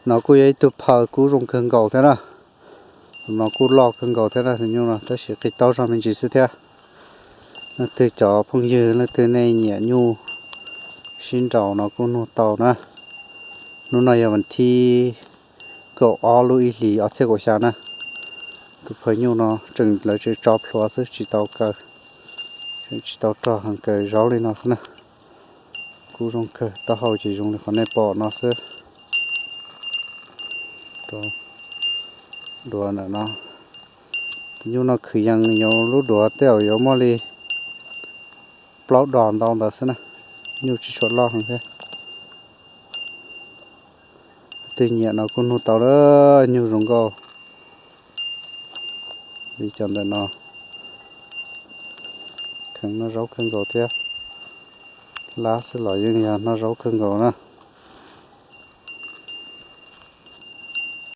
No kuj yog ib tug phaw kub zoo kawg nkaus thiab na. No kuj loj kawg nkaus thiab na tus nyuj no, tab sis qis taub zog me ntsis xwb thiab. Leej twg cov phooj ywg leej twg nej nyiam nyuj sib nraus no kuj nug tau na. Hnub no yog vas thib kaum ob lub ib hlis ob txhiab kaum xya na. Tus phaw nyuj no tseem lawv tseem tso plhuav xwb tsis tau kaw, tseem tsis tau rog heev, kaw zaub li no xwb na. Kuj zoo kawg, taub hau ces zoo li qhov nej pom no xwb. Rau duav ntawm no, tus nyuj no khwv yees yuav lub duav tej zaum yuav muaj li plaub dos ntau ntawd xwb na. Nyuj tsis tshua loj heev thiab. Leej twg nyiam no kuj nug tau lawm, nyuj zoo nkauj li cov ntawm no. Kheev noj zaub kawg nkaus thiab, lab xwb los yeej yog noj zaub kawg nkaus na.